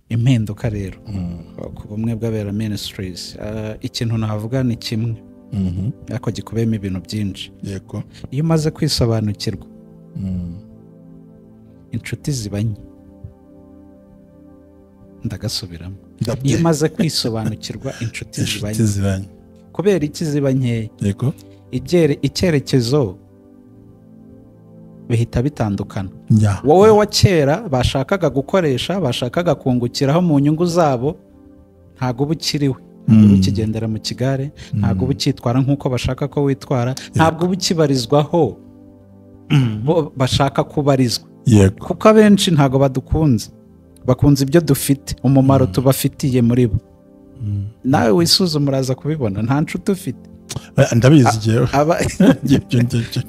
Impinduka rero ku Bumwe bw'Abera Ministries, ikintu navuga ni kimwe, ariko gikubiyemo ibintu byinshi. Iyo umaze kwisobanukirwa, inshuti ziba nke. Ndagasubiramo: iyo umaze kwisobanukirwa, inshuti ziba Inshuti nke. Zibanye. Kubera iki ziba nkeya? Icyerekezo bihita bitandukana. Wowe wa kera bashakaga gukoresha, bashakaga kungukiraho mu nyungu zabo, ntabwo uba ukiriwe, ntabwo uba ukigendera mu kigare, ntabwo uba ukitwara nk'uko bashaka ko witwara, ntabwo uba ukibarizwaho bo bashaka kubarizwa, kuko abenshi ntabwo badukunze, bakunze ibyo dufite, umumaro tubafitiye muri bo. Nawe wisuzuma uraza kubibona, nta nshuti ufite. Ndabizi jyewe. Njye.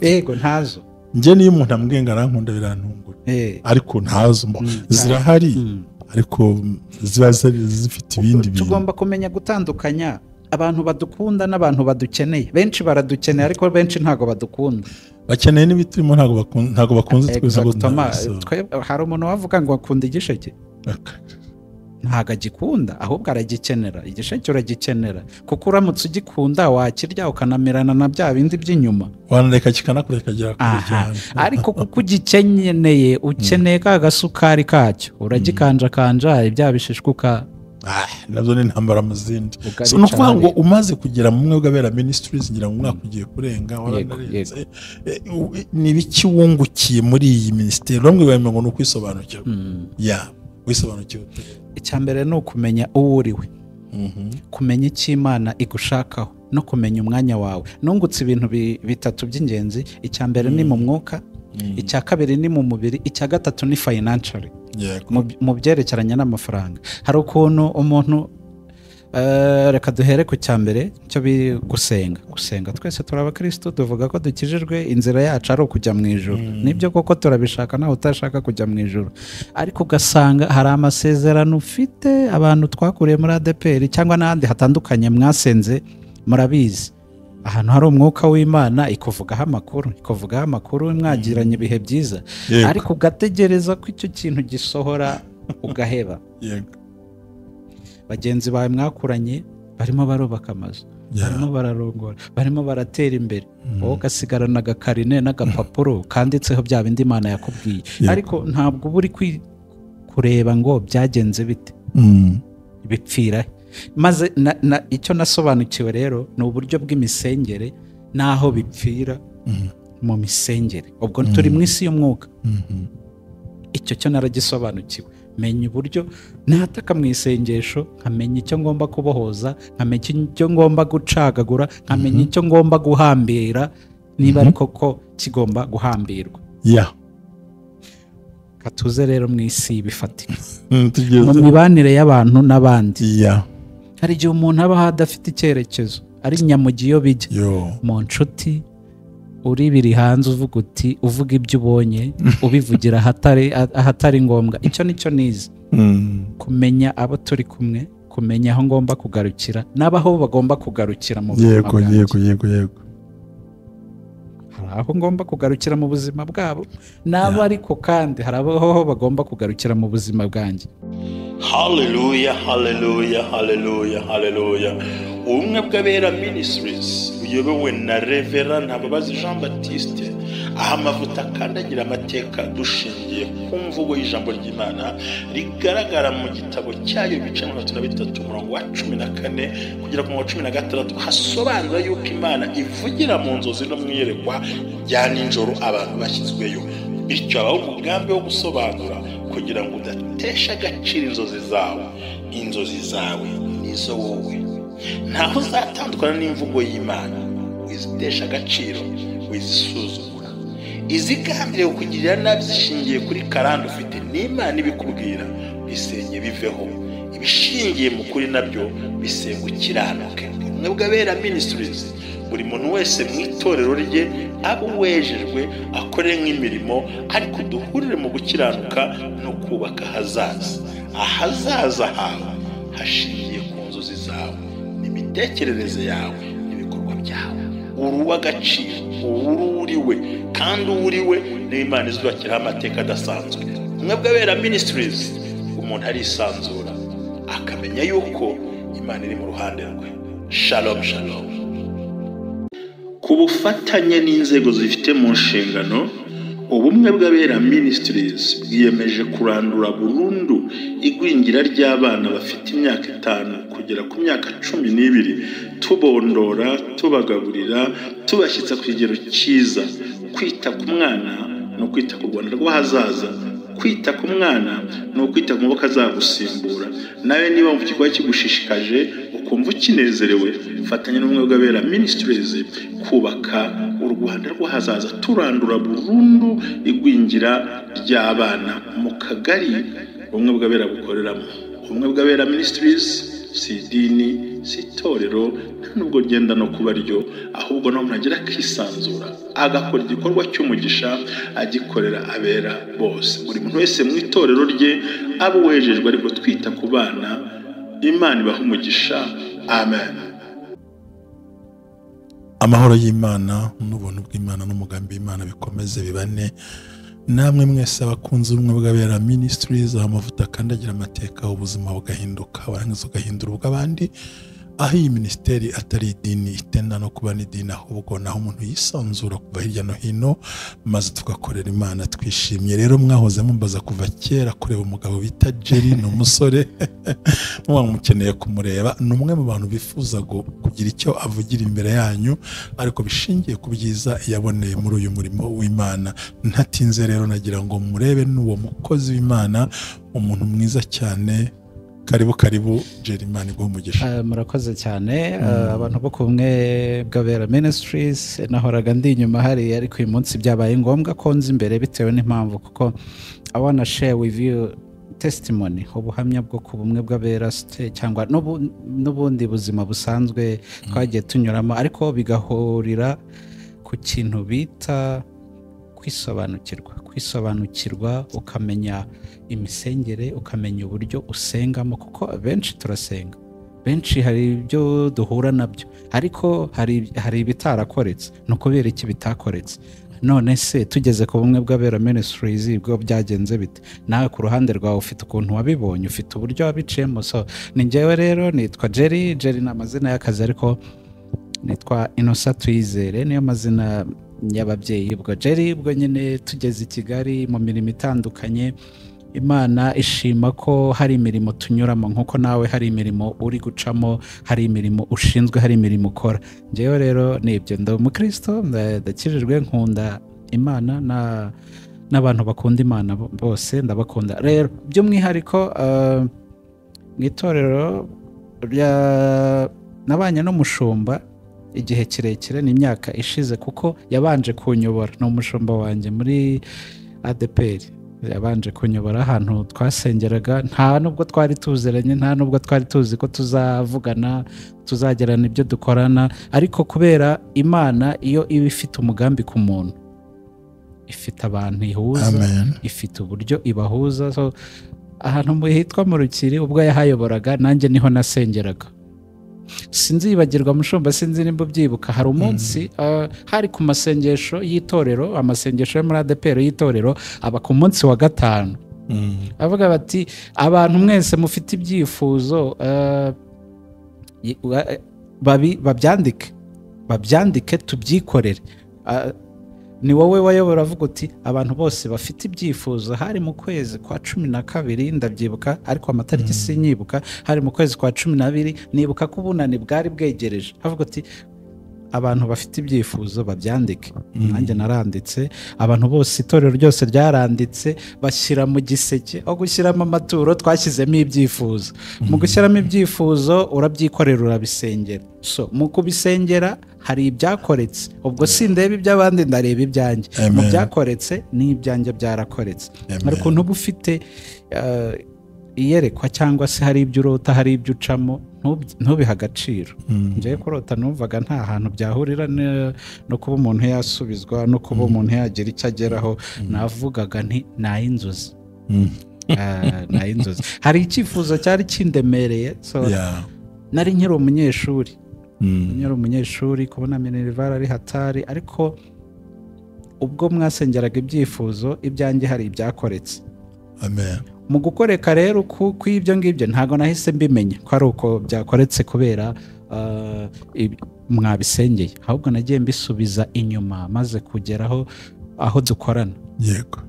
Yego, ntazo. Njye niyo umuntu ambwiye ngo arankunda birantungura, ariko ntazo zirahari, ariko ziba zifite ibindi bintu. Tugomba kumenya gutandukanya abantu badukunda n'abantu badukeneye. Benshi baradukeneye, ariko benshi ntabwo badukunda. Bakeneye n'ibiturimo, ntabwo bakunze twese ngo Exactement. Hari umuntu wavuga ngo akunda igisheke? Ntabwo agikunda, ahubwo aragikenera. Igisheke uragikenera, kuko uramutse ugikunda wakirya ukanamirana na bya bindi by'inyuma. Wanareka kikanakura kikagera kure cyane. Ariko kuko ugikeneye, ukeneye ka gasukari kacyo, uragikanjakanja bya bishishwa uka Ah, nabyo ni intambara mu zindi. Ukabica So, ni ukuvuga ngo hariya. umaze kugera mu Bumwe bw'Abera Ministries, ngira ngo umwaka ugiye kurenga, waranarenze. Ni ibiki wungukiye muri iyi minisiteri? Bamwe bemera ngo ni ukwisobanukirwa. Ya, wisobanukiwe ute? Icya mbere ni ukumenya uwo uriwe, kumenya icyo Imana igushakaho no kumenya umwanya wawe. Nungutse ibintu bitatu by'ingenzi. Icya mbere ni mu mwuka, icya kabiri ni mu mubiri, icya gatatu ni financially, mu byerekeranye n'amafaranga. Hari ukuntu umuntu, reka duhere ku cya mbere cyo gusenga. Gusenga, twese turi abakirisitu, tuvuga ko dukijijwe, inzira yacu ari ukujya mu ijuru. Nibyo koko turabishaka, nawe utashaka kujya mu ijuru? Ariko ugasanga hari amasezerano ufite, abantu twakuriye muri ADEPR cyangwa n'ahandi hatandukanye mwasenze, murabizi, ahantu hari umwuka w'Imana ikuvugaho amakuru, ikuvugaho amakuru, mwagiranye ibihe byiza, ariko ugategereza ko icyo kintu gisohora ugaheba. Bagenzi bawe mwakuranye barimo barubaka amazu, barimo bararongora, barimo baratera imbere, wowe ugasigarana agakarine n'agapapuro kanditseho bya bindi Imana yakubwiye. Ariko ntabwo uba uri kureba ngo byagenze bite, bipfira he? Maze icyo nasobanukiwe rero ni uburyo bw'imisengere n'aho bipfira mu misengere. Ubwo turi mu isi y'umwuka. Icyo cyo naragisobanukiwe, menya uburyo nataka mu isengesho, nkamenya icyo ngomba kubohoza, nkamenya icyo ngomba gucagagura, nkamenya icyo ngomba guhambira niba ariko ko kigomba guhambirwa. Katuze rero mu isi bifatika, Tugeze mu mibanire y'abantu n'abandi, hari igihe umuntu abaho adafite icyerekezo, ari nyamugi iyo bijya. Mu nshuti uri biri hanze, uvuga uti, uvuga ibyo ubonye, ubivugira ahatari ngombwa. Icyo nicyo nize: kumenya abo turi kumwe, kumenya aho ngomba kugarukira n'abaho bagomba kugarukira mu buzima bwanjye. yego yego yego Hari aho ngomba kugarukira mu buzima bwabo n'abo, ariko kandi hari aho bagomba kugarukira mu buzima bwanjye. Haleluya, haleluya, haleluya, haleluya! Ubumwe bw'Abera Ministries buyobowe na Reverend Ntababazi Jean Baptiste, aho amavuta akandagira amateka, dushingiye ku mvugo y'ijambo ry'Imana rigaragara mu gitabo cyayo, ibice 33, umurongo wa 14 kugera ku murongo wa 16, hasobanura yuko Imana ivugira mu nzozi no mu iyerekwa rya nijoro abantu bashyizweyo. Bityo habaho umugambi wo gusobanura kugira ngo udatesha agaciro inzozi zawe. Inzozi zawe nizo wowe, ntaho uzatandukana n'imvugo y'Imana. Wizitesha agaciro, wizisuzugura. Izigambiriye kukugirira nabi zishingiye kuri karande ufite n'Imana ibikubwira, bisenye biveho. Ibishingiye mu kuri nabyo bisenga ukiranuke. Ubumwe bw'Abera Ministries, buri muntu wese mu itorero rye abe uwejejwe, akore nk'imirimo, ariko duhurire mu gukiranuka no kubaka ahazaza. Ahazaza hawe hashingiye ku nzozi zawe n'imitekerereze yawe n'ibikorwa byawe. Uri uw'agaciro, uri uriwe, kandi uwo uriwe niyo Imana izubakiraho amateka adasanzwe. Ubumwe bw'Abera Ministries. Umuntu arisanzura akamenya yuko Imana iri mu ruhande rwe. Shalom shalom. Ku bufatanye n'inzego zifite mu nshingano, Ubumwe bw'Abera Ministries bwiyemeje kurandura burundu igwingira ry'abana bafite imyaka 5 kugera ku myaka 12, tubondora, tubagaburira, tubashyitsa ku kigero cyiza. Kwita ku mwana ni ukwita ku Rwanda rw'ahazaza. Kwita ku mwana ni ukwita ku maboko azagusimbura. Nawe niba mu gikorwa kigushishikaje ukumva ukinezerewe, fatanya n'Ubumwe bw'Abera Ministries kubaka u Rwanda rw'ahazaza, turandura burundu igwingira ry'abana mu kagari Ubumwe bw'Abera bukoreramo. Ubumwe bw'Abera Ministries si idini, si itorero, nta nubwo ryenda no kuba ryo, ahubwo no umuntu agira akisanzura agakora igikorwa cy'umugisha agikorera abera bose. Buri muntu wese mu itorero rye aba uwejejwe, ariko twita ku bana. Imana ibaha umugisha. Amen. Amahoro y'Imana n'ubuntu bw'Imana n'umugambi w'Imana bikomeze bibane namwe mwese abakunzi b'Ubumwe bw'Abera Ministries, aho amavuta akandagira amateka, ubuzima bugahinduka, warangiza ugahindura ubw'abandi. Aho iyi minisiteri atari idini, itenda no kuba n'idini, ahubwo naho umuntu yisanzura kuva hirya no hino, maze tugakorera Imana twishimye. Rero mwahoze mumbaza kuva kera kureba umugabo bita Jerry, ni umusore muba mukeneye kumureba, ni umwe mu bantu bifuza kugira icyo avugira imbere yanyu, ariko bishingiye ku byiza yaboneye muri uyu murimo w'Imana. Ntatinze rero nagira ngo murebe n'uwo mukozi w'Imana, umuntu mwiza cyane. Karibu karibu Jerry, Imana iguhe umugisha. Murakoze cyane. Abantu bo ku Bumwe bw'Abera Ministries, nahoraga ndi inyuma hariya, ariko uyu munsi byabaye ngombwa ko nza imbere bitewe n'impamvu, kuko I wanna share with you testimony, ubuhamya bwo ku Bumwe bw'Abera cyangwa n'ubundi buzima busanzwe twagiye tunyuramo, ariko bigahurira ku kintu bita kwisobanukirwa. Kwisobanukirwa ukamenya imisengere, ukamenya uburyo usengamo, kuko benshi turasenga, benshi hari ibyo duhura nabyo, ariko hari ibitarakoretse. Ni ukubera iki bitakoretse? None se tugeze ku Bumwe bw'Abera Ministries bwo byagenze bite? Nawe ku ruhande rwawe ufite ukuntu wabibonye, ufite uburyo wabiciyemo. So ni njyewe rero nitwa Jerry. Jerry ni amazina y'akazi, ariko nitwa Innocent Tuyizere, niyo mazina y'ababyeyi. Ubwo Jerry, ubwo nyine tugeze i Kigali mu mirimo itandukanye, Imana ishima ko hari imirimo tunyuramo, nkuko nawe hari imirimo uri gucamo, hari imirimo ushinzwe, hari imirimo ukora. Njyewe rero nibyo, ndi umukristo, ndakijijwe, nkunda Imana n'abantu bakunda Imana bose ndabakunda. Rero by'umwihariko mu itorero nabanye n'umushumba igihe kirekire, ni imyaka ishize, kuko yabanje kunyobora. Ni umushumba wanjye muri ADPR, yabanje kunyobora ahantu twasengeraga. Nta nubwo twari tuzeranye, nta nubwo twari tuzi ko tuzavugana, tuzagerana ibyo dukorana, ariko kubera Imana iyo iba ifite umugambi ku muntu, ifite abantu ihuza, ifite uburyo ibahuza. So ahantu hitwa mu Rukiri ubwo yahayoboraga, nanjye niho nasengeraga. Sinzibagirwa mushumba, sinzi nimba ubyibuka, hari umunsi hari ku masengesho y'itorero, amasengesho yo muri ADPR y'itorero aba ku munsi wa 5. Avuga bati abantu mwese mufite ibyifuzo babyandike tubyikorere. Ni wowe wayobora, avuga uti abantu bose bafite ibyifuzo. Hari mu kwezi kwa 12 ndabyibuka, ariko amatariki sinyibuka, hari mu kwezi kwa 12, nibuka ko ubunani bwari bwegereje. Avuga uti abantu bafite ibyifuzo babyandike. Nanjye naranditse, abantu bose, itorero ryose ryaranditse, bashyira mu giseke. Aho gushyiramo amaturo twashyizemo ibyifuzo. Mu gushyiramo ibyifuzo urabyikorera, urabisengera. So mu kubisengera hari ibyakoretse, ubwo sindeba iby'abandi ndareba ibyanjye. Mu byakoretse n'ibyanjye byarakoretse. Ariko ntuba ufite iyerekwa cyangwa se hari ibyo urota, hari ibyo ucamo, ntubiha agaciro. Njyewe kurota numvaga nta hantu byahurira no kuba umuntu yasubizwa, no kuba umuntu yagira icyo ageraho. Navugaga nti nayinzozi, nayinzozi. Hari icyifuzo cyari kindemereye. So nari nkiri umunyeshuri, kubona Minerval ari hatari, ariko ubwo mwasengeraga ibyifuzo ibyanjye hari ibyakoretse. Amen. Mu gukoreka rero kw'ibyo ngibyo ntabwo nahise mbimenya ko ari uko byakoretse kubera mwabisengeye, ahubwo nagiye mbisubiza inyuma maze kugeraho aho dukorana. Yego.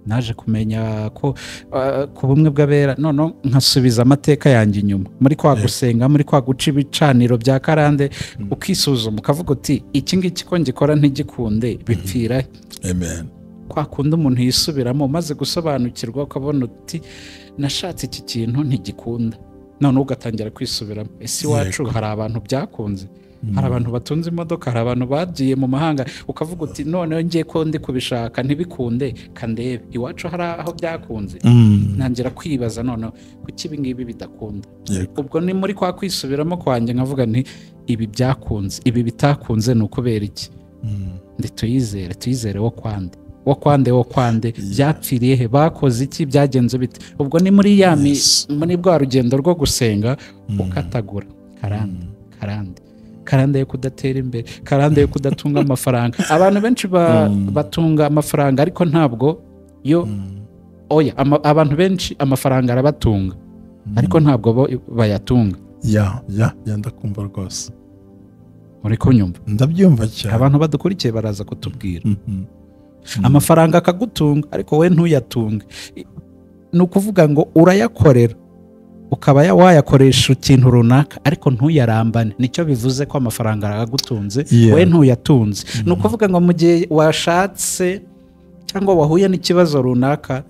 Naje kumenya ko ku bumwe bw'abera, none nkasubiza amateka yanjye inyuma muri kwa gusenga, muri kwa guca ibicaniro bya karande, ukisuzuma ukavuga uti iki ngiki ko ngikora ntigikunde bipfira. Amen. Kwa kundi umuntu yisubiramo maze gusobanukirwa ukabona uti nashatse iki kintu ntigikunda, none ugatangira kwisubiramo. Ese iwacu hari abantu byakunze, hari abantu batunze imodoka, hari abantu bagiye mu mahanga, ukavuga uti noneho ngiye ko ndi kubishaka ntibikunde kandebe iwacu hari aho byakunze. Ntangira kwibaza noneho kuki ibi ngibi bidakunda. Ubwo ni muri kwa kwisubiramo kwanjye nkavuga nti ibi byakunze, ibi bitakunze ni ukubera iki? Ndi tuyizere wo kwande wo kwande byapfiriye he, bakoze iki, byagenze bite? Ubwo ni muri ya muri bwa rugendo rwo gusenga ukatagura karande yo kudatera imbere, karande yo kudatunga amafaranga. Abantu benshi batunga amafaranga ariko ntabwo yo oya, abantu benshi amafaranga arabatunga ariko ntabwo bo bayatunga. Ya ndakumva rwose. Uri kunyumva? Ndabyumva cyane. Abantu badukurikiye baraza kutubwira. Amafaranga akagutunga ariko we ntuyatunge. Ni ukuvuga ngo urayakorera ukaba wayakoresha ikintu runaka ariko ntuyarambane. Nicyo bivuze ko amafaranga aragutunze, we ntuyatunze. Ni ukuvuga ngo mu gihe washatse cyangwa wahuye n'ikibazo runaka,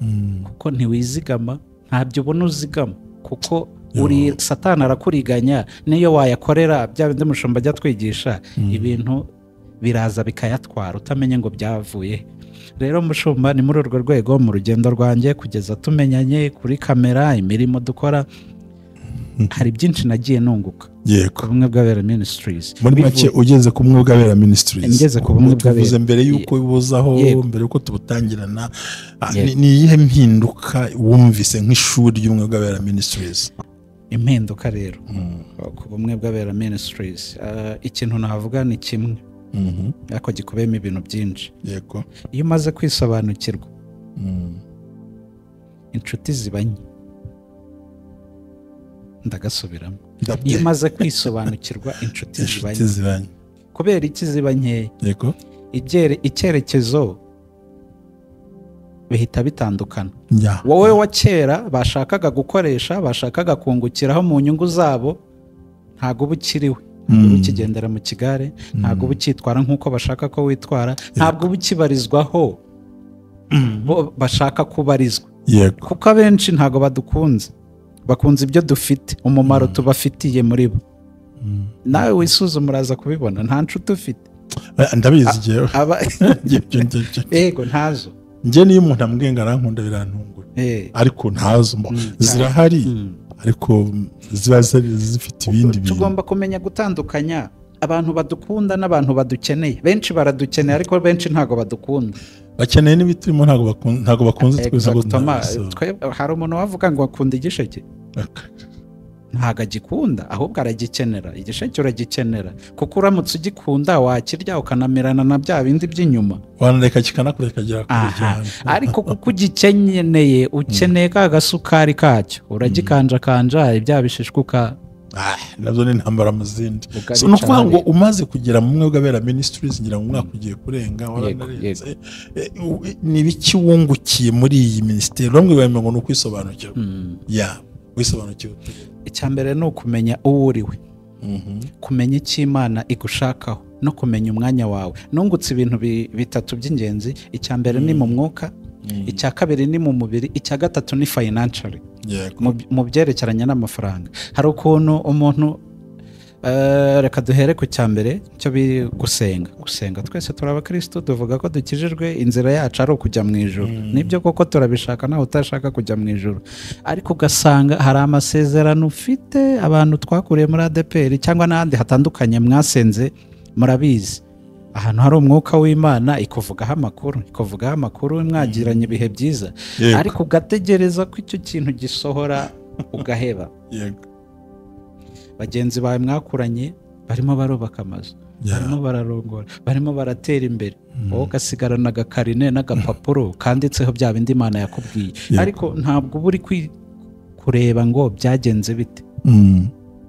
kuko ntiwizigama, ntabyo ubona uzigama, kuko uri Satani arakuriganya. Niyo wayakorera bya bindi mushumba ajya twigisha, ibintu biraza bikayatwara utamenye ngo byavuye. Rero mushumba, ni muri urwo rwego mu rugendo rwanjye kugeza tumenyanye kuri kamera, imirimo dukora, hari byinshi nagiye nunguka. Yego. Ubumwe bw'Abera Ministries. Muri make ugeze ku bumwe bw'Abera Ministries. Ngeze ku bumwe bw'Abera. Tuvuze mbere yuko bibuzaho, mbere yuko tubutangirana, ni iyihe mpinduka wumvise nk'ishuri ry'ubumwe bw'Abera Ministries? Impinduka rero ku bumwe bw'Abera Ministries, ikintu navuga ni kimwe. Ariko gikubiyemo ibintu byinshi. Yego. Iyo umaze kwisobanukirwa, inshuti zibanye, ndagasubiramo. Iyo umaze kwisobanukirwa inshuti zibanye, kubera iki ziba nkeya? Yego. Icyerekezo bihita bitandukana. Wowe wa kera bashakaga gukoresha, bashakaga kungukiraho mu nyungu zabo, ntago uba ukiriwe. Ntabwo ukigendera mu kigare, ntabwo uba ukitwara nk'uko bashaka ko witwara, ntabwo uba ukibarizwaho bo bashaka kubarizwa. Yego. Kuko abenshi ntabwo badukunze, bakunze ibyo dufite, umumaro tubafitiye muri bo. Nawe wisuzuma uraza kubibona, nta nshuti ufite. Ndabizi jewe. Yego, ntazo. Njye niyo umuntu ambwiye ngo arankunda birantungura, ariko ntazo, zirahari ariko ziba zifite ibindi bintu. Tugomba kumenya gutandukanya abantu badukunda n'abantu badukeneye. Benshi baradukeneye ariko benshi ntago badukunda. Bakeneye n'ibiturimo, ntago bakunze twese. Hari umuntu wavuga ngo akunda igisheke, ntago agikunda ahubwo aragikenera. Igisheke uragikenera kuko uramutse ugikunda wakirya ukanamirana na bya bindi by'inyuma, wanareka kikanakureka kigera kure cyane. Ariko kuko ugikeneye, ukeneye ka gasukari kacyo, uragikanja kanja ibya bishishwa nazo ni intambara mu zindi. So no kuvuga ngo umaze kugera mu bumwe bw'Abera Ministries, ngira ngo umwaka ugiye kurenga waranarenze, ni biki wungukiye muri iyi ministeri? Bamwe bamwe ngo ni ukwisobanukirwa. Ya, wisobanukiwe. Icya mbere ni ukumenya uwo uriwe, kumenya icyo Imana igushakaho no kumenya umwanya wawe. Nungutse ibintu bitatu by'ingenzi. Icya mbere ni mu mwuka, icya kabiri ni mu mubiri, icya gatatu ni financially, mu byerekeranye n'amafaranga. Hari ukuntu umuntu, reka duhere ku cya mbere cyo gusenga. Gusenga twese turi abakristo, tuvuga ko dukijijwe, inzira yacu ari ukujya mu ijuru. Nibyo koko turabishaka, nawe utashaka kujya mu ijuru, ariko ugasanga hari amasezerano ufite, abantu twakuriye muri ADPR cyangwa n'ahandi hatandukanye mwasenze, murabizi ahantu hari umwuka w'Imana ikuvugaho amakuru, mwagiranye ibihe byiza, ariko ugategereza ko icyo kintu gisohora ugaheba. Bagenzi bawe mwakuranye barimo barubaka amazu, Barimo bararongora, barimo baratera imbere, wowe ugasigarana agakarine n'agapapuro kanditseho bya bindi Imana yakubwiye. Ariko ntabwo uba uri kureba ngo byagenze bite,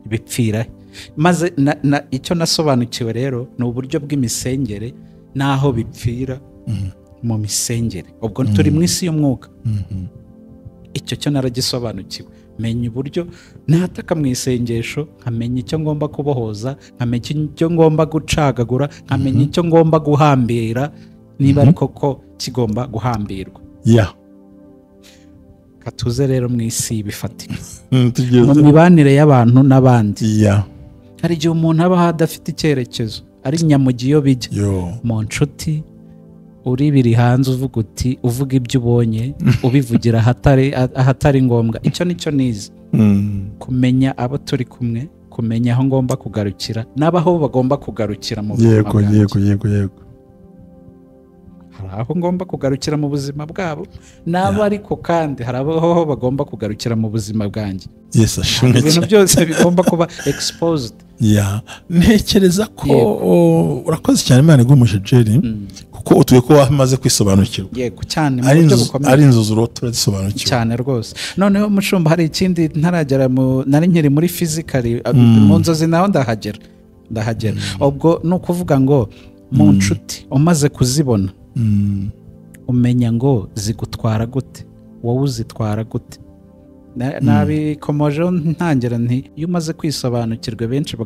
bipfira. Maze icyo nasobanukiwe rero ni uburyo bw'imisengere n'aho bipfira mu misengere. Ubwo turi mu isi y'umwuka. Icyo cyo naragisobanukiwe, menya uburyo nataka mu isengesho, nkamenya icyo ngomba kubohoza, nkamenya icyo ngomba gucagagura, nkamenya icyo ngomba guhambira, niba ariko ko kigomba guhambirwa. Katuze rero mu isi bifatika, mu mibanire y'abantu n'abandi. Hari igihe umuntu aba adafite icyerekezo, ari nyamugiyo bijya mu nshuti, uri biri hanze uvuga uti, uvuga ibyo ubonye, ubivugira ahatari ngombwa. Icyo nicyo nize, kumenya abo turi kumwe, kumenya aho ngomba kugarukira n'abaho bagomba kugarukira mu buzima bwanjye. Yego. Hari aho ngomba kugarukira mu buzima bwabo n'abo, ariko kandi hari aho bagomba kugarukira mu buzima bwanjye. Ibintu byose bigomba kuba exposed. Ntekereza ko urakoze cyane, Imana iguhe Jerry, kuko utuye ko wamaze kwisobanukirwa. Yego cyane, mu buryo bukomeye. Ari inzu zurota urazisobanukiwe cyane rwose. Noneho mushumba, hari ikindi ntaragera, nari nkiri muri physically, mu nzozi naho ndahagera. Ubwo ni ukuvuga ngo mu nshuti umaze kuzibona, umenya ngo zigutwara gute, wowe uzitwara gute. Nabikomojeho ntangira nti iyo umaze kwisobanukirwa benshi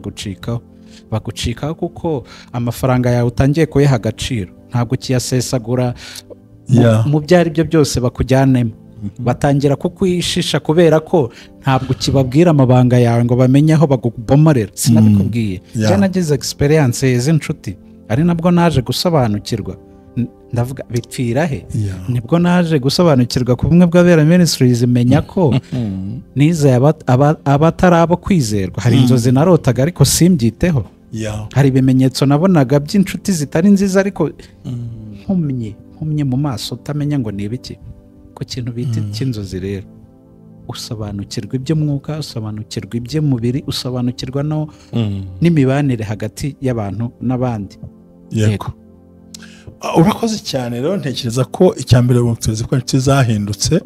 bagucikaho kuko amafaranga yawe utangiye kuyaha agaciro, ntabwo ukiyasesagura mu byo ari byo byose bakujyanemo. Batangira kukwishisha kubera ko ntabwo ukibabwira amabanga yawe ngo bamenye aho bagubomorera. Sinabikubwiye, njye nagize experience z'inshuti, ari nabwo naje gusobanukirwa, ndavuga bipfira he. Nibwo naje gusobanukirwa ku bumwe bw'Abera Ministries, menya ko nizeye abatari abo kwizerwa. Hari inzozi narotaga ariko simbyiteho. Hari ibimenyetso nabonaga by'inshuti zitari nziza, ariko nkumye mu maso utamenya ngo ni ibiki. Ku kintu bita cy'inzozi rero, usobanukirwa iby'umwuka, usobanukirwa iby'umubiri, usobanukirwa no n'imibanire hagati y'abantu n'abandi. Yego. Urakoze cyane rero. Ntekereza ko icya mbere tuzi ko inshuti zahindutse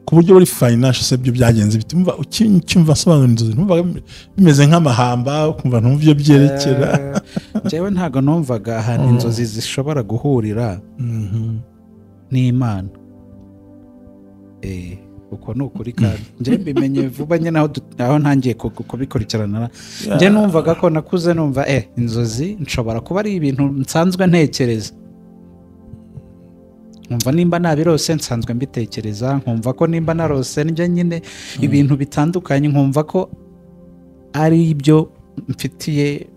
ku buryo buri financial se byo byagenze bitumva ucyumva asobanura inzozi, ntumva bimeze nk'amahamba, ukumva ntumva ibyo byerekera. Jewe ntago numvaga ahantu inzozi zishobora guhurira n'Imana. Uko ni ukuri kandi njye mbimenye vuba nyine aho ntangiye kubikurikirana. Njye numvaga ko nakuze numva inzozi nshobora kuba ari ibintu nsanzwe ntekereza, nkumva nimba nabirose nsanzwe mbitekereza, nkumva ko nimba narose njye nyine ibintu bitandukanye, nkumva ko ari ibyo mfitiye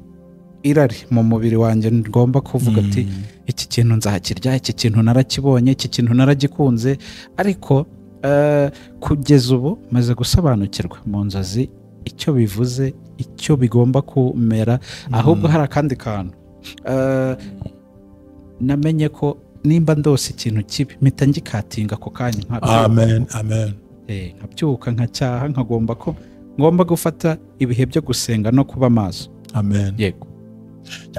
irari mu mubiri wanjye, ngomba kuvuga ati iki kintu nzakirya, iki kintu narakibonye, iki kintu naragikunze. Ariko kugeza ubu maze gusobanukirwa mu nzozi icyo bivuze, icyo bigomba kumera. Ahubwo hari akandi kantu namenye ko nimba ndose ikintu kibi mpita ngikatinga ako kanya. Amen, amen. Nkabyuka nkacyaha, nkagomba ko ngomba gufata ibihe byo gusenga no kuba maso. Amen. Yego.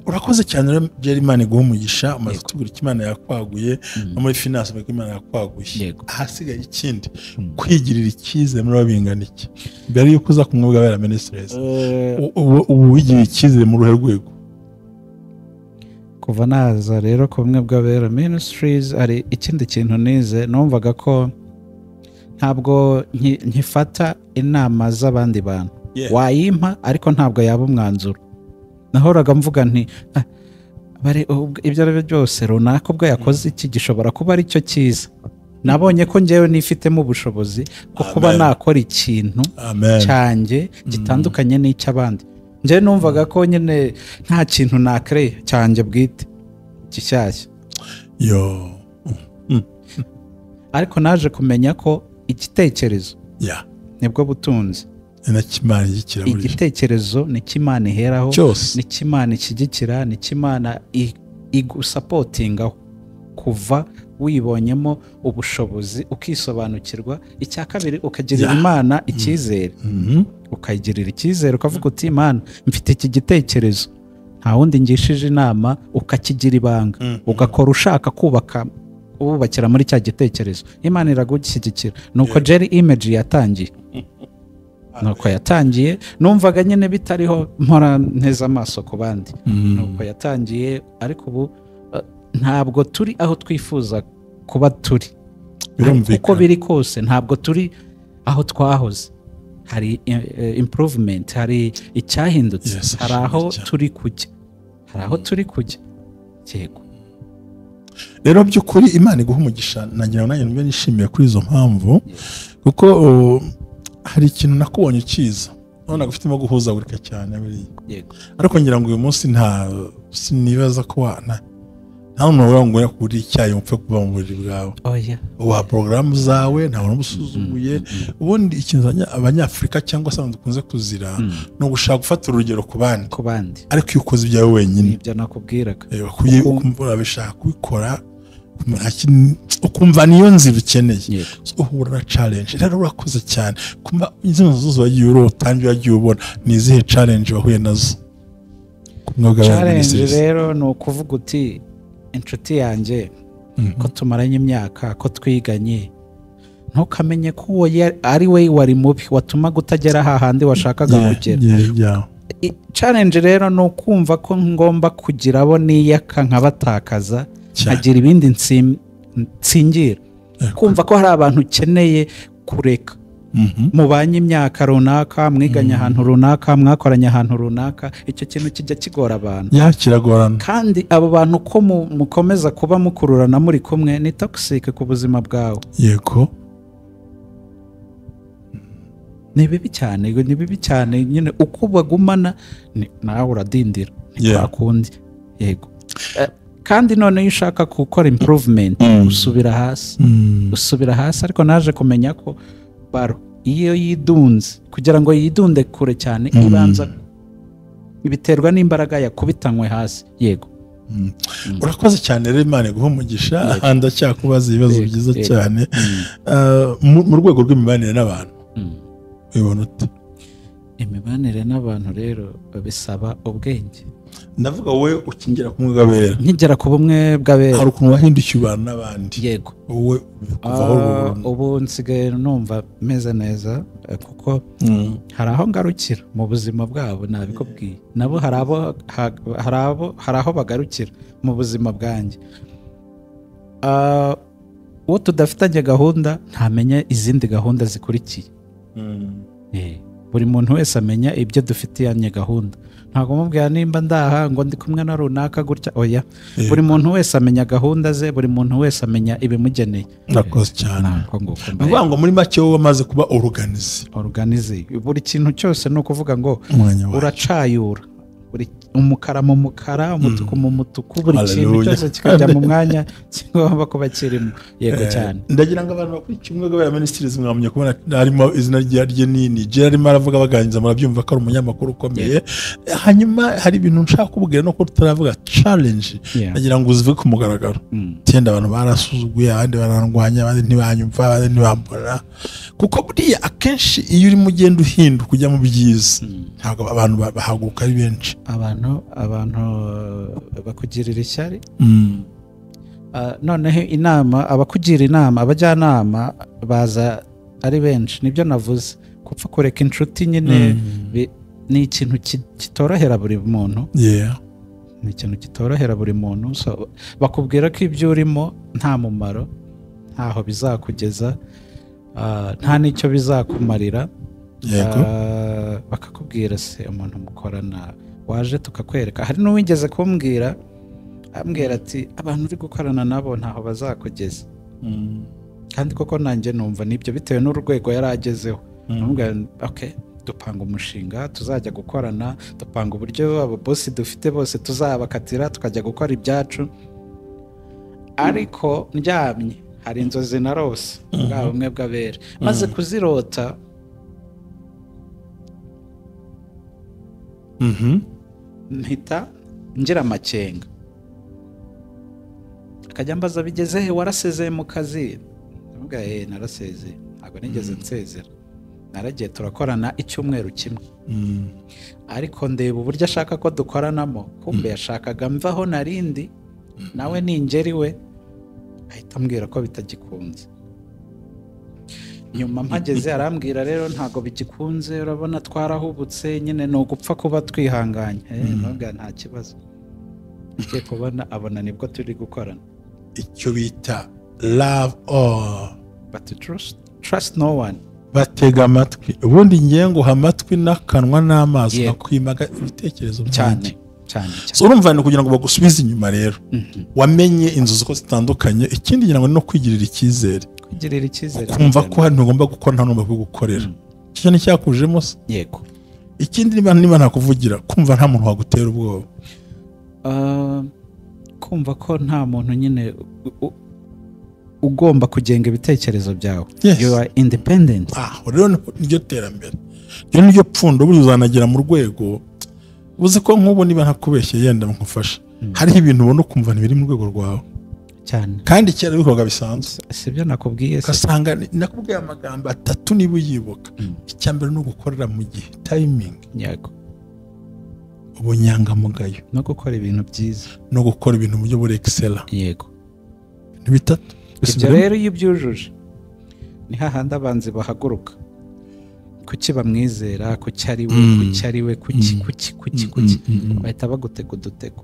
Urakoze cyane rero Jerry, Imana iguhe umugisha. Umaze kutubwira icyo Imana yakwaguye no muri finance uko Imana yakwaguye. Ahasigaye ikindi, kwigirira icyizere muri bingana iki mbere yuko uza kumwe bw'Abera Ministries? Ubu wigirira icyizere mu ruhe rwego? Kuva naza rero ku bumwe bw'Abera Ministries, hari ikindi kintu nize. Numvaga ko ntabwo nkifata inama z'abandi bantu, wayimpa ariko ntabwo yaba umwanzuro. Nahoraga mvuga nti ibyo ari byo byose runaka ubwo yakoze iki gishobora kuba ari cyo cyiza. Nabonye ko njyewe nifitemo ubushobozi bwo kuba nakora ikintu cyanjye gitandukanye n'icy'abandi. Njyewe numvaga ko nyine nta kintu nakreye cyanjye bwite gishyashya. Ariko naje kumenya ko igitekerezo nibwo butunzi. Igitekerezo ni Imana iheraho, ni Imana ishyigikira, ni Imana igusapotingaho kuva wibonyemo ubushobozi ukisobanukirwa. Icya kabiri, ukagirira Imana icyizere, ukayigirira icyizere ukavuga uti Imana mfite iki gitekerezo, nta wundi ngishije inama, ukakigira ibanga, ugakora ushaka kubaka ububakira muri cya gitekerezo, Imana iragushyigikira. Nuko Jerry Image yatangiye, nuko yatangiye, numvaga nyine bitariho, mpora nteze amaso ku bandi, nuko yatangiye. Ariko ubu ntabwo turi aho twifuza kuba turi, uko biri kose ntabwo turi aho twahoze. Hari improvement, hari icyahindutse, hari aho turi kujya, hari aho turi kujya. Yego rero by'ukuri Imana iguha umugisha, nagira ngo nanjye mbe nishimiye kuri izo mpamvu, kuko hari ikintu nakubonye ukiza none gufitemo guhuzagurika cyane buriya. Ariko ngira ngo uyu munsi nta sinibaza ko nta muntu uvuga ngo kuri icyayi upfe kuva mu buriri bwawe. Uha porogaramu zawe, nta muntu usuzuguye. Ubundi ikintu abanyafurika cyangwa se abantu dukunze kuzira ni ugushaka gufata urugero ku bandi, ariko iyo ukoze ibyawe wenyine, ibyo nakubwiraga, ukumva urabishaka kubikora, ukumva niyo nzira ukeneye, uhura na challenge. Rero urakoze cyane kumva izo nzu wagiye urota, wagiye ubona ni izihe challenge wahuye nazo? Challenge rero ni ukuvuga uti inshuti yanjye ko tumaranye imyaka, ko twiganye, ntukamenye ko uwo ari we wari mubi watumaga utagera hahandi washakaga kugera. Challenge rero ni ukumva ko ngomba kugira abo niyaka nkabatakaza, nkagira ibindi nsingira, kumva ko hari abantu ukeneye kureka, mubanye imyaka runaka, mwiganye ahantu runaka, mwakoranye ahantu runaka, icyo kintu kijya kigora abantu. Kiragorana. Kandi abo bantu ko mukomeza kuba mukururana muri kumwe ni toxic ku buzima bwawe. Yego ni bibi cyane, ni bibi cyane nyine uko bagumana nawe uradindira, ntiwakundi. Yego kandi none iyo ushaka gukora improvement usubira hasi, usubira hasi. Ariko naje kumenya ko baro iyo yidunze, kugira ngo yidunde kure cyane, ibanza biterwa n'imbaraga yakubitanywe hasi. Yego urakoze cyane rero, Imana iguhe umugisha. Ndacyakubaza ibibazo byiza cyane mu rwego rw'imibanire n'abantu. Ubibona ute imibanire n'abantu? Rero bisaba ubwenge. Ndavuga wowe ukingira ku bumwe bw'abera, nkigera ku bumwe bw'abera, hari ukuntu wahindukiye ubana n'abandi. Yego wowe kuvaho ubu nsigaye numva meze neza, kuko hari aho ngarukira mu buzima bwabo, nabikubwiye, nabo hari aho bagarukira mu buzima bwanjye. Uwo tudafitanye gahunda ntamenya izindi gahunda zikurikiye. Buri muntu wese amenya ibyo dufitanye gahunda. Ntabwo mubwira nimba ndaha ngo ndi kumwe na runaka gutya, oya. Buri muntu wese amenya gahunda ze, buri muntu wese amenya ibimugeneye. Ndakoze cyane. Uvuga ngo muri make wowe wamaze kuba organize. Organize buri kintu cyose, ni ukuvuga ngo uracayura buri umukara mu mukara, umutuku mu mutuku, buri kintu cyose kikajya mu mwanya kigomba kuba kirimo. Yego cyane. Ndagira ngo abantu bakurikiye umwe w'abera ministries mwamenye kubona harimo izina rye nini Jerry arimo aravuga baganiriza, murabyumva ko ari umunyamakuru ukomeye. Hanyuma hari ibintu nshaka kubwira no ko tutaravuga challenge, ndagira ngo uzivuge ku mugaragaro. Tenda abantu barasuzuguye, abandi barandwanya, abandi ntibanyumva, abandi ntibambona, kuko buriya akenshi iyo urimo ugenda uhinduka ujya mu byiza, ntabwo abantu bahaguruka ari benshi. Abantu bakugirira ishyari. Noneho inama, abakugira inama, abajyanama baza ari benshi. Nibyo navuze, gupfa kureka inshuti nyine ni ikintu kitorohera buri muntu. Ni ikintu kitorohera buri muntu. Bakubwira ko ibyo urimo nta mumaro, ntaho bizakugeza, nta n'icyo bizakumarira. Bakakubwira se umuntu mukorana waje tukakwereka. Hari n'uwigeze kumbwira, ambwira ati abantu uri gukorana nabo ntaho bazakugeza. Kandi koko nanjye numva nibyo, bitewe n'urwego yari agezeho. Namubwira okay, dupanga umushinga tuzajya gukorana, dupanga uburyo abo boss dufite bose tuzabakatira tukajya gukora ibyacu. Ariko ndyamye hari inzozi narose bwa bumwe bw'abera, maze kuzirota mpita ngira amakenga. Akajya ambaza bigeze he, warasezeye mu kazi? Ndavuga narasezeye, ntabwo nigeze nsezera. Naragiye turakorana icyumweru kimwe, ariko ndeba uburyo ashaka ko dukoranamo, kumbe yashakaga mvaho narindi nawe ningeri we, ahita ambwira ko bitagikunze. Nyuma mpageze arambwira rero ntago bigikunze, urabona twarahubutse nyine ni ugupfa kuba twihanganye. Nubwo nta kibazo ngiye kubona, abona nibwo turi gukorana. Icyo bita love all but trust no one. Batega amatwi, ubundi ngiye nguha amatwi n'akanwa n'amaso, akwimaga ibitekerezo cyane cyane. So urumva ni kugira ngo bagusubize inyuma rero. Wamenye inzu uko zitandukanye. Ikindi ngira ngo ni no kwigirira icyizere, kwigirira icyizere, kumva ko hari ugomba gukora nta n'umwe kugukorera. Icyo ni cyakujemo se? Yego. Ikindi niba ntakuvugira, kumva nta muntu wagutera ubwoba, kumva ko nta muntu nyine ugomba kugenga ibitekerezo byawe. You are independent. Rero niryo terambere, rero niryo pfundo. Buri uzanagera mu rwego uzi ko nk'ubu niba ntakubeshye yenda nkufasha, hariho ibintu ubona ukumva ntibiri mu rwego rwawe cyane, kandi kera bikorwa bisanzwe. Sibyo nakubwiye se? Ugasanga nakubwiye amagambo atatu niba uyibuka. Icya mbere ni ugukorera mu gihe, timing. Yego. Ubunyangamugayo no gukora ibintu byiza, no gukora ibintu mu buryo buri excella. Yego. Ibintu bitatu. Ibyo rero iyo ubyujuje ni hahandi abanzi bahaguruka. Kuki bamwizera, kuki ari we, kuki ari we, kuki kuki kuki kuki, bahita bagutega udutego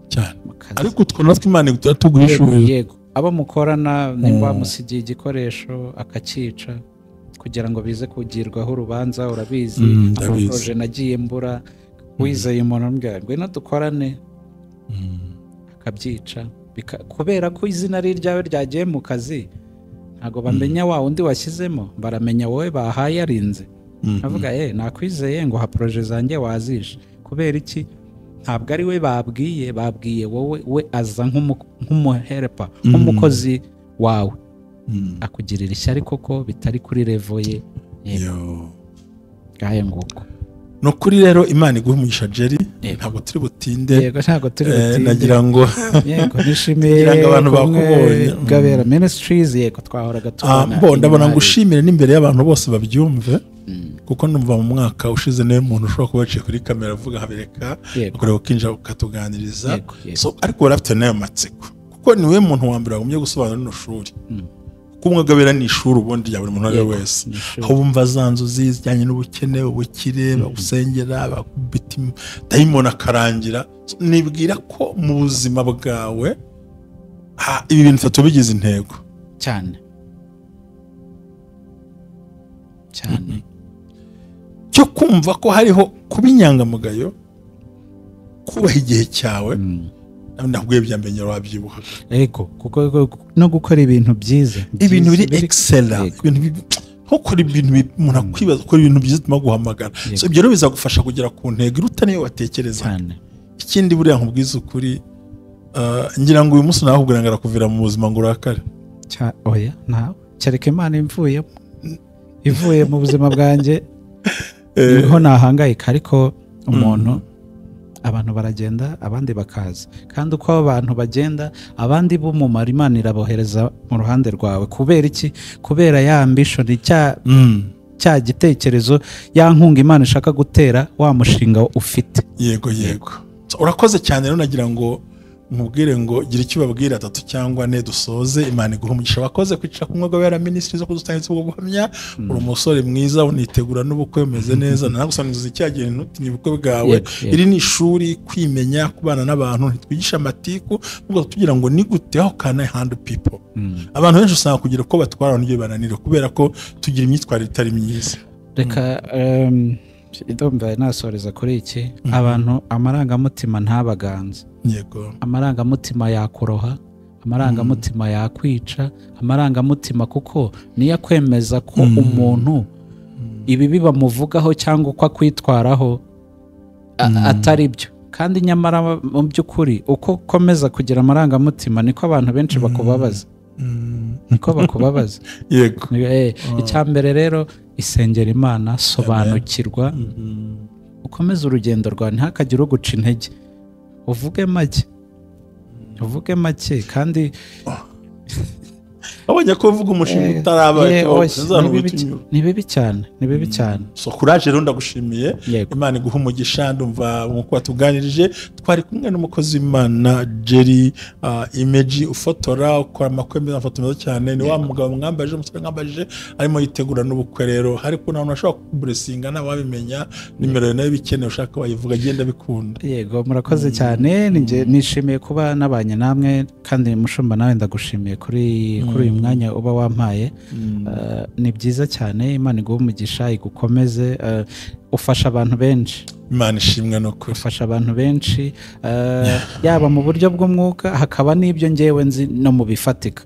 cyane. Ariko utwo natwe Imana tuguhishurira. Yego. Abo mukorana nimba wamusigiye igikoresho akakica kugira ngo bize kugirwaho urubanza, urabizi amaproje nagiye mbura, wizeye umuntu ambwira ngwino dukorane, akabyica kubera ko izina ari ryawe ryagiye mu kazi. Ntago bamenya wa undi washyizemo, baramenya wowe bahaye arinze. Avuga nakwizeye ngo ha proje zanjye wazishe. Kubera iki? Ntabwo ari we babwiye, babwiye wowe. We aza nk'umuherepa, nk'umukozi wawe, akugirira ishyari koko bitari kuri level ye. Ngaye nguko. No kuri rero Imana iguhe umugisha Jerry, ntabwo turi butinde. Yego, ntabwo turi butinde. Nagira ngo yego nishimiye abantu bakubonye Gabera Ministries. Yego, twahoraga tubona. Ndabona ngushimire n'imbere y'abantu bose babyumve, kuko numva mu mwaka ushize niwe muntu ushobora kuba yaciye kuri kamera avuga habereka ukareba ukinjira ukatuganiriza. So ariko warafite nayo matsiko, kuko niwe muntu wa mbere wagumye gusobanura rino shuri. Kuko Umwuka ni ishuri ubundi rya buri muntu ari wese, aho bumva za nzu zijyanye n'ubukene, ubukire, bagusengera, bakubita dayimoni akarangira. Nibwira ko mu buzima bwawe ibi bintu bitatu bigize intego cyane cyane, cyo kumva ko hariho kuba inyangamugayo, kubaha igihe cyawe, nakubwiye bya mbere wabyibuha. Yego, kuko no gukora ibintu byiza, ibintu biri excella, ibintu nko ibintu umuntu akwibaza gukora ibintu byiza bituma guhamagara. So ibyo rero bizagufasha kugera ku ntego iruta niyo watekereza. Ikindi buriya nkubwiza ukuri, ngira ngo uyu munsi nakubwira ngo arakuvira mu buzima ngo urakare. Oya, ntawe kereka Imana ivuye mu buzima bwanjye niho nahangayika. Ariko umuntu, abantu baragenda abandi bakaza, kandi uko abantu bagenda abandi b'umumaro Imana irabohereza mu ruhande rwawe. Kubera iki? Kubera ya ambition, cya gitekerezo, ya nkunga Imana ishaka gutera wa mushinga ufite. Yego yego. Urakoze cyane rero, nagira ngo mubwire ngo gira icyo babwira atatu cyangwa ne dusoze. Imana iguhe umugisha. Wakoze kwicara ku Mwuka Wera Ministries zo kudutangiza ubwo buhamya. Uri umusore mwiza, unitegura n'ubukwe umeze neza. Nanagusangiza icyagihe ntutinye ubukwe bwawe. Iri ni ishuri, kwimenya, kubana n'abantu. Ntitwigisha amatiku, ubwo tugira ngo ni gute how can I handle people. Abantu benshi usanga kugira uko batwara n'ibyo bananira kubera ko tugira imyitwarire itari myiza. Reka ndumva nasoreza kuri iki. Abantu amarangamutima ntabaganze. Yego. Amarangamutima yakuroha, amarangamutima yakwica, amarangamutima kuko niyo akwemeza ko umuntu ibibi bamuvugaho cyangwa uko akwitwaraho atari byo. Kandi nyamara mu by'ukuri uko ukomeza kugira amarangamutima niko abantu benshi bakubabaza. Niko bakubabaza. Yego. Icya mbere rero, isengera Imana, sobanukirwa, ukomeze urugendo rwawe, ntihakagire uguca intege. Uvuge make, uvuge make kandi Wabonye ko uvuga umushinga utaraba, ni bibi cyane, ni bibi cyane. So courage rero, ndagushimiye, Imana iguha umugisha. Ndumva nkuko watuganirije, twari kumwe n'umukozi w'Imana Jerry Image, ufotora, ukora amakwe meza, amafoto meza cyane. Ni wa mugabo mwambaje, umusore mwambaje arimo yitegura n'ubukwe. Rero hari ukuntu abantu bashobora kuburesinga nawe wabimenya, nimero nayo bikeneye, ushaka wayivuga, agenda bikunda. Yego, murakoze cyane, nishimiye kuba nabanye namwe, kandi mushumba nawe ndagushimiye kuri uyu mwanya uba wampaye. Ni byiza cyane, Imana iguhe umugisha, igukomeze, ufasha abantu benshi. Imana ishimwe no kuri ufasha abantu benshi, yaba mu buryo bw'umwuka, hakaba n'ibyo ngewe nzi no mu bifatika.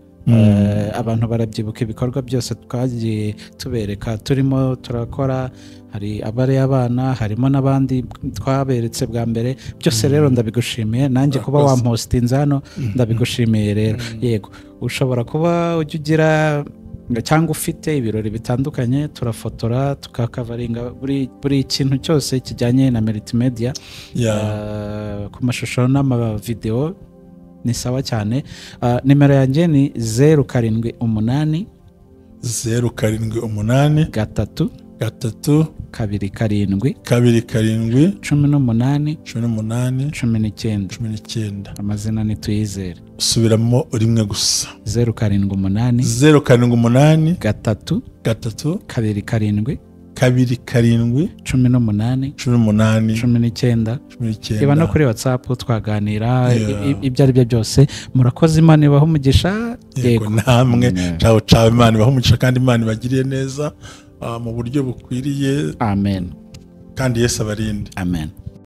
Abantu barabyibuka ibikorwa byose twagiye tubereka turimo turakora, hari abari abana, harimo n'abandi twaberetse bwa mbere byose. Rero ndabigushimiye, nanjye kuba wampostinze hano ndabigushimiye rero. Yego, ushobora kuba ujya ugira cyangwa ufite ibirori bitandukanye, turafotora tukakavaringa buri kintu cyose kijyanye na multimedia, ku mashusho n'amavideo ni sawa cyane. Nimero yanjye ni 078 078 3 3 2 7 2 7 18 18 19 19. Amazina ni Tuyizere. Subiramo rimwe gusa. 078 078 3 3 2 7 2 7 18 18 19 19. Iba no kuri WhatsApp twaganira ibyo ari byo byose. Murakoze, Imana ibahe umugisha. Yego namwe, ciao ciao, Imana ibahe umugisha kandi Imana ibagiriye neza mu buryo bukwiriye. Amen. Kandi Yesu abarinde. Amen.